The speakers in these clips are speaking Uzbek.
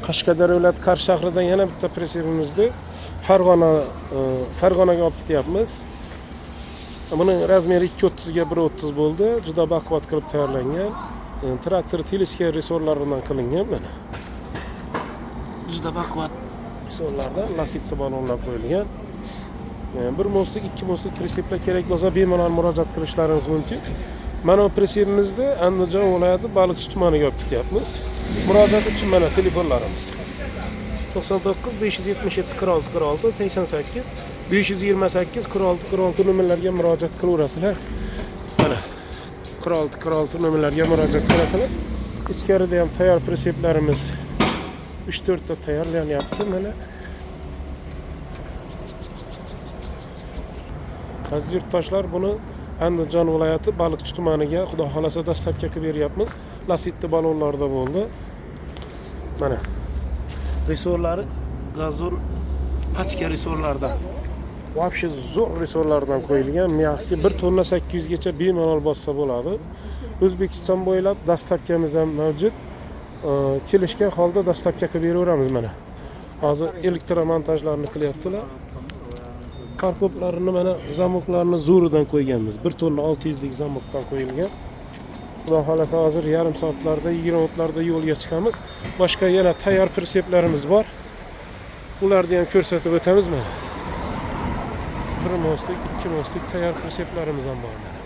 Qashqadaryo viloyati Qarshi shahridan yana bitta pritsepimizni Farg'onaga olib ketyapmiz. Buning razmeri 2.30 ga 1.30 bo'ldi. Juda baquvvat qilib tayyorlangan. Traktor teleshka resorlaridan qilingan mana. Juda baquvvat resorlardan Lacetti balonlar qo'yilgan. Bir mostlik, ikki mostlik pritseplar kerak bo'lsa, bemalol murojaat qilishlaringiz mumkin. Mana bu pritsepimizni Andijon viloyati Baliqchi tumaniga olib ketyapmiz. Murojaat uchun mana telefonlarimiz: 99 577 46 46, 88 528 46 46 nomerlarga murojaat qilaverasizlar. Mana 46 46 nomerlarga murojaat qilasizlar. Ichkarida ham tayyor pritseplarimiz 3-4 ta tayyorlanyapti mana. Aziz yurtdoshlar, buni Andijon viloyati Baliqchi tumaniga Xudo xolasa dostavka qilib beryapmiz. Lacetti balonlarda bo'ldi. Mana resorlari gazon pachka resorlardan. Вообще zo'r resorlardan qo'yilgan. Mягкий, 1 tonna 800 gacha bemalol bossa bo'ladi. O'zbekiston bo'ylab dostavkamiz ham mavjud. Kelishgan holda dostavka qilib beraveramiz mana. Hozir elektromontajlarni qilyaptilar. Parkoplarini mana zamoklarni zo'ridan qo'yganmiz. 1 tonna 600 lik zamokdan qo'yilgan. Xudo xolasa hozir yarim soatlarda, 20 minutlarda yo'lga chiqamiz. Boshqa yana tayyor pritseplarimiz bor. Ularni ham ko'rsatib o'tamiz mana. Bir mostlik, ikki mostlik tayyor pritseplarimiz ham bor mana.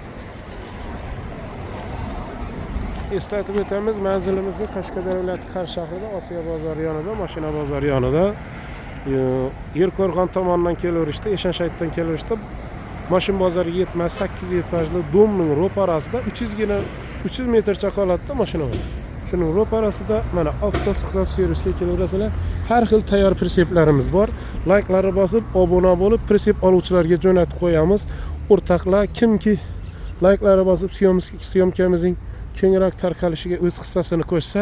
Eslatib o'tamiz, manzilimizni Qashqadaryo viloyati Qarshi shahrida, Osiyo bozori yonida, mashina bozori yonida. Yerqo'rg'on tomondan kelaverishda, Eshanshaytdan kelaverishda mashina bozoriga yetmas 8 etajli domning ro'parasida 300 gina 300 metrcha qoladida mashina bozori. Shuning ro'parasida mana avtoskrap servisga kelaverasizlar. Har xil tayyor pritseplarimiz bor. Layklarni bosib, obuna bo'lib, pritsep oluvchilarga jo'natib qo'yamiz. O'rtoqlar, kimki layklarni bosib, syomkamizning kengroq tarqalishiga o'z hissasini qo'shsa,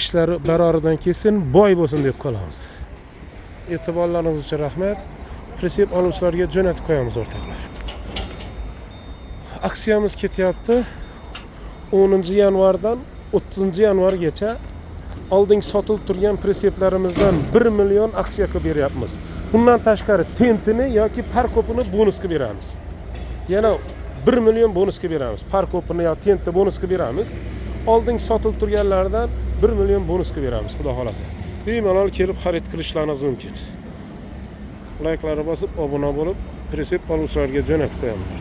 ishlari baroridan kelsin, boy bo'lsin deb qolamiz. E'tiborlaringiz uchun rahmat. Pritsep oluvchilarga jo'natib qo'yamiz, o'rtoqlar. Aksiyamiz ketyapti. 10 yanvardan 30 yanvargacha oldingi sotilib turgan pritsepelarimizdan 1 million aksiya qilib beryapmiz. Bundan tashqari tentini yoki parkopini bonus qilib beramiz. Yana 1 million bonus qilib beramiz. Parkopini yo tentni bonus qilib beramiz. Oldingi sotilib turganlardan 1 million bonus qilib beramiz, Xudo xolasa. Bemalol kelib xarid qilishlaringiz mumkin. Layklarni bosib, obuna bo'lib, pritsep oluvchilarga jo'natib qo'yamiz.